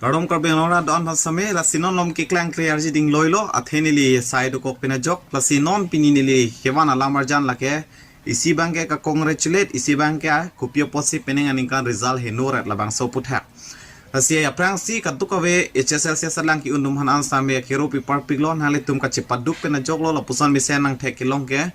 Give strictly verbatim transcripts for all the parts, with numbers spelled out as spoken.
Kardom Karbi Anglong arat do-an aphan sitame, lasi non malom keklang clear ji ding loilo, athe neli sai dokok pen ajok, lasi non pini neli kevan alam arjan lake, isi abangke ka-congratulate, isi abangke kopi apotsi penang aningkan result henoret labangso aphuthak. Lasi aphrangsi kadokave H S L C asatlang ke-un atum aphan an sitame kero pi parpiklo, nanglitum kachepaduk pen ajoklo, lapuson mesen nangthek kelong ke.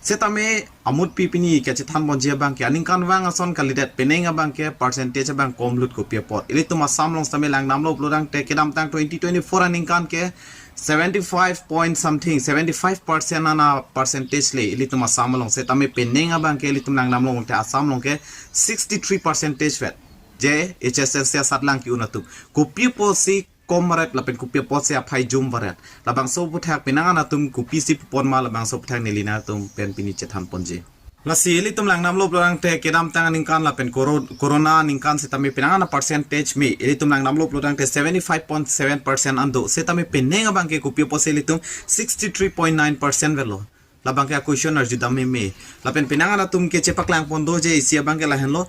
Sitame amut pi pini kachethan ponji abangke aningkanvang ason kalidet penang abangke percentage abang komlut kopi apot. Ilitum Assam along sitame langdamlo pulotangte kedamtang twenty twenty-four aningkan ke seventy-five point something, seventy-five percent ana percentage le ilitum Assam along. Sitame penang abangke ilitum langdamlo pulotangte Assam along ke sixty-three percentage vet. Je H S L C asatlang ke-un atum. Kopi apotsi kom varet lapen kopi apotsi aphai jum varet. Labangso aphuthak penang an atum kopisi pupon ma labangso aphuthak neli nangtum pen pini chethan ponji. Lasi ilitum langdamlo pulotangte kedamtang aningkan lapen coro-, corona aningkan sitame penang an a-percentage me. Ilitum langdamlo pulotangte seventy-five point seven percent an do. Sitame penang abangke kopi apotsi ilitum sixty-three point nine percent vetlo. Labangke a-question arjudam meme. Lapen penang an atum ke chepaklang pon do je isi abangke lahenlo.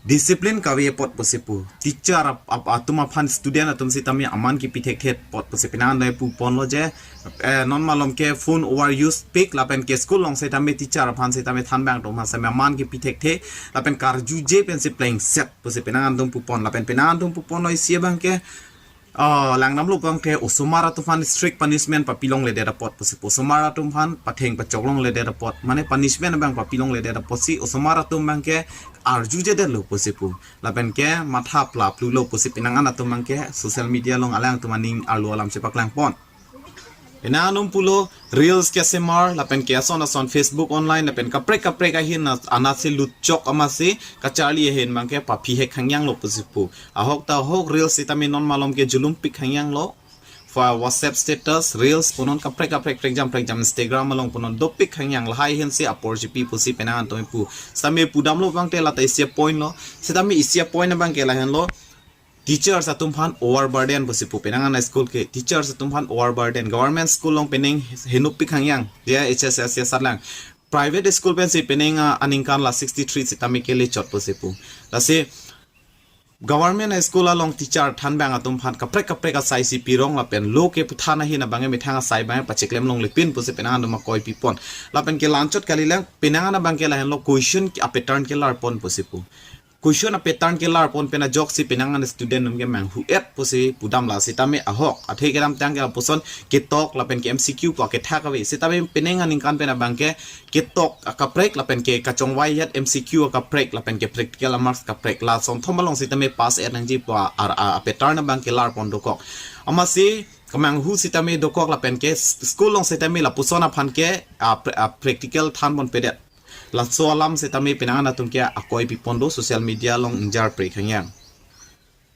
Discipline kave apot pusi pu. Teacher ap-, ap-, atum aphan student atum sitame aman kipi thekthe apot pusi penang an dai puponlo je, eh, non malom ke phone overuse pik lapen ke school along sitame teacher aphan sitame thanbang atum aphan sitame aman kipi thekthe lapen karjuje pensi plengset pusi penang an atum pupon lapen penang an atum puponlo isi abangke, ah, langdamlo pulotangte osomar atum aphan strict punishment papilongledet apot pusi pu. Osomar atum aphan patheng pachoklongledet apot. Mane punishment abang papilongledet apotsi osomar atum abangke arjujedetlo pusi pu. Lapen ke matha plaplulo pusi penang an atum abangke social media along alangtum aning arlo alam chepaklang pon. Penang an atum pulo reels kesemar, lapen ke ason ason Facebook online, lapen kaprek kaprek ahin na-, anatsi lutchok amatsi kacharli ahin abangke paphi hek hangyanglo pusi pu. Ahok ta ahok reels sitame non malom ke julum pik hangyanglo. Fa WhatsApp status, reels punon kaprek kaprek prekjam prekjam Instagram along punon dopik hangyang lahai ahinsi apor jipi pusi penang an atum pu. Sitame pudamlo pulotangte lata isi apointlo. Sitame isi apoint abangke lahenlo. Teachers atum aphan overburden pusi pu penang an a-school ke. Teachers atum aphan overburden. Government school along penang henopik hangyang. Dia H S L C asatlang. Private school pensi penang a-, aningkan la sixty-three sitame kele chot pusi pu. Lasi government school along teacher thanbang atum aphan kaprek kaprek asai si pirong lapen lo keputhan ahin abangke methang asai abangke pacheklemlongle pin pusi penang an atum akoi pipon. Lapen ke la-anchot kalilang penang an abangke lahenlo question a-pattern kelar pon pusi pu. Question a-pattern kelar pon pen ajoksi penang an student atum ke manghu-et pusi pudamlo sitame ahok. Athe kedamtang ke lapuson ketok lapen ke M C Q pu akethak ave. Sitame penang aningkan pen abangke ketok akaprek lapen ke kachongvai yat M C Q akaprek lapen ke practical a-marks kaprek. La sonthom along sitame pass-et nangji pu a, a, a-pattern abang kelar pon dokok. Amatsi kemanghu sitame dokok lapen ke s-, school along sitame lapuson aphan ke a, pra-, a-practical than ponpedet. Laso alam sitame penang an atum ke akoi pipon do social media along ingjar prek hangyang.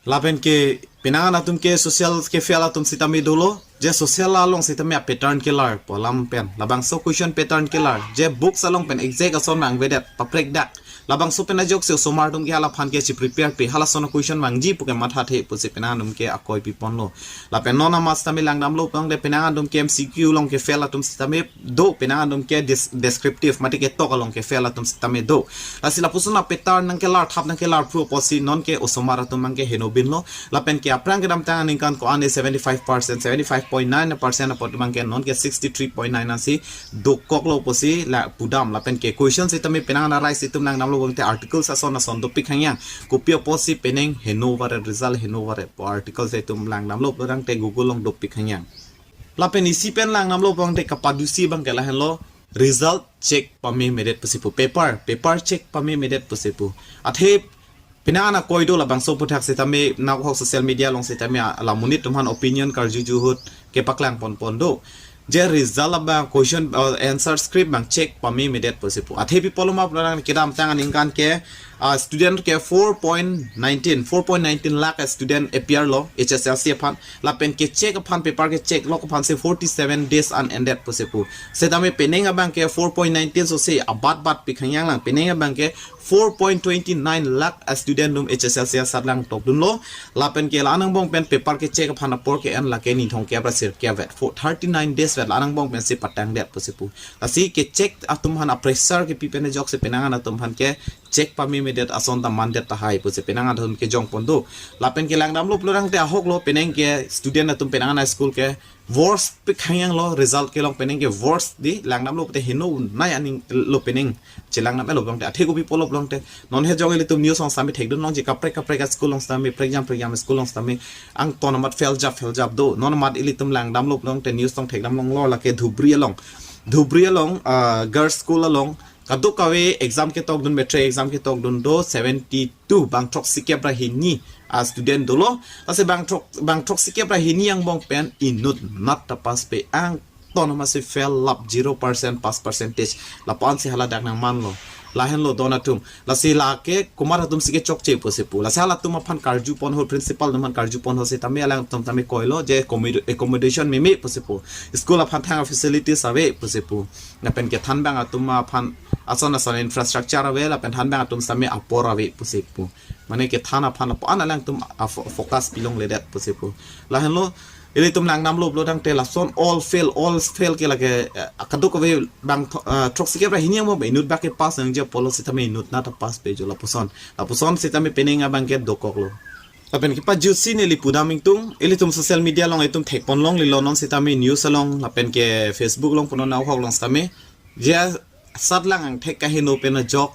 Lapen ke penang an atum ke social ke fail atum sitame dolo. Je social along sitame a-pattern kelar pu alam pen. Labangso question pattern kelar. Je books along pen exact ason vangvedet paprek dak. Labangso pen ajoksi osomar atum ke hala aphan ke si prepare pe hala ason a-question vangji pu ke mathathe pusi penang an atum ke akoi piponlo. Lapen non amat sitame langdamlo pulotangte penang an atum ke M C Q along ke fail atum sitame do, penang an atum ke des-, descriptive mate ketok along ke fail atum sitame do. Lasi lapuson a-pattern nangkelar thap nangkelar phru apotsi non ke osomar atum abangke henobinlo. Lapen ke aphrang kedamtang aningkan ko-an e seventy-five percent, seventy-five point nine percent apot abangke non ke sixty-three point nine ansi dokoklo pusi la pudam. Lapen ke question sitame penang an arise itum langdamlo pulotangte article ason ason dopik hangyang. Kopi apotsi penang henovaret, result henovaret pu article itum langdamlo pulotangte Google along dopik hangyang. Lapen isi pen langdamlo pulotangte kapadusi abangke lahenlo result check pamemedet pusi pu, paper, paper check pamemedet pusi pu. Athe penang an akoi do labangso aphuthak sitame nahok social media along sitame a, la monit atum aphan opinion karjuju ahut kepaklang ponpon do. Je result abang question, uh, answer script abang check pamemedet pusi pu. Athe pi pulo ma pulotangte kedamtang aningkan ke, uh, student ke four point nineteen, four point nineteen lakh student appear lo H S L C aphan. Lapen ke check aphan, paper ke check lok aphan si forty-seven days an ended pusi pu. Sitame penang abangke four point nineteen so si abatbat pik hangyang lang, penang abangke four point twenty nine lakh student atum H S L C asatlang tokdunlo. Lapen ke la-an angbong pen paper ke check aphan apor ke-en lake nithong ke abra sir ke vet. For thirty nine days vet la-an angbong pensi patangdet pusi pu. Lasi ke check atum aphan a-pressure kepi pen ajoksi penang an atum aphan ke check pame medet ason ta mandet tahai pusi penang atum kejong pon do. Lapen ke langdamlo pulotangte ahok lo, penang ke student atum penang ana school ke worst pik hangyang lo, result kelong penang ke worst di, langdamlo pute heno nai aning lo penang. Chelangdam-etlo pulotangte, athe kopi pulo pulotangte, non he jong ilitum news along sitame thekdun longji, kaprek kaprek a school along sitame, prekjam prekjam school along sitame angton amat fail jap fail jap do. Non amat ilitum langdamlo pulotangte news along thekdam longlo, lake Dhubri along, Dhubri along, ah, girls school along kadokave exam ketokdun, matric exam ketokdun do, seventy two, bang throksikep ra hini a student dolo. Lasi bang throk, bang throksikep ra hini angbong pen inutnat ta pass pe, angton amatsi fail lap, zero percent pass percentage. Lapu-ansi hala dak nangmanlo. Lahenlo don atum. Lasi lake komat atumsi kechokche pusi pu. Lasi halatum aphan karju ponho, principal atum aphan karju ponho sitame alangtum tame koilo je accommod-, accommodation meme pusi pu. School aphan thang facilities ave pusi pu. Lapen ke thanbang atum aphan ason ason infrastructure ave, lapen thanbang atum sitame apor ave pusi pu. Mane kethan aphan lapu-an alangtum a fo-, focus pilongledet pusi pu. Lahenlo, ilitum langdamlo pulotangte lason all fail, all fail ke lake, eh, kadokave bang tho-, eh, throksikep ra hini angbong inut bak ke pass nangji apotlo sitame inutnat ta pass pe jo lapuson. Lapuson sitame penang abang ke dokoklo. Lapen kepajutsi neli pudam ingtung, ilitum social media along itum thek pon longlelo non sitame news along, lapen ke Facebook along punon ahok along sitame. Je asatlang angthek kaheno pen ajok,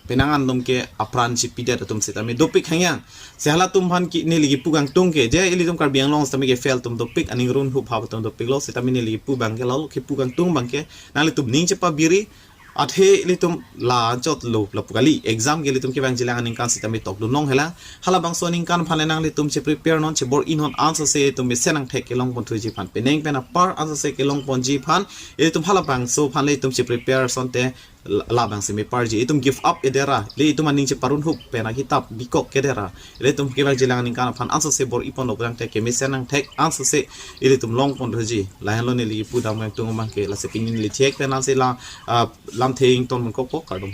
penang atum ke apran chipidet atum sitame dopik hangyang. Si halatum aphan ke neli kepu kangtung ke, je ilitum Karbi Anglong sitame ke fail atum dopik, aning run hup hap atum dopiklo, sitame neli kepu abang ke lalo, kepu kangtung abang ke, nanglitum ning chepabiri, athe ilitum la anchotlo lapu kali, exam ke ilitum kevangjilang aningkan sitame tokdun long helang. Halabangso aningkan aphan le nanglitum cheprepare non, chebor-i non, ansose itum mesen angthek kelong ponthuji aphan, penang pen apar ansose kelong ponji aphan, ilitum halabangso aphan le itum cheprepare asonte la-, labangsi meparji. Itum give up edera, le itum aning cheparun hup pen akitap bikok kedera, ilitum kevangjilang aningkan aphan ansose bor-i ponlo pulotangte kemesen angthek ansose ilitum long ponthuji. Lahenlo neli kepu dam kangtung abang ke, lasi pini neli thek pen ansi la, ah, lamthe ington ponkokpo, kardom.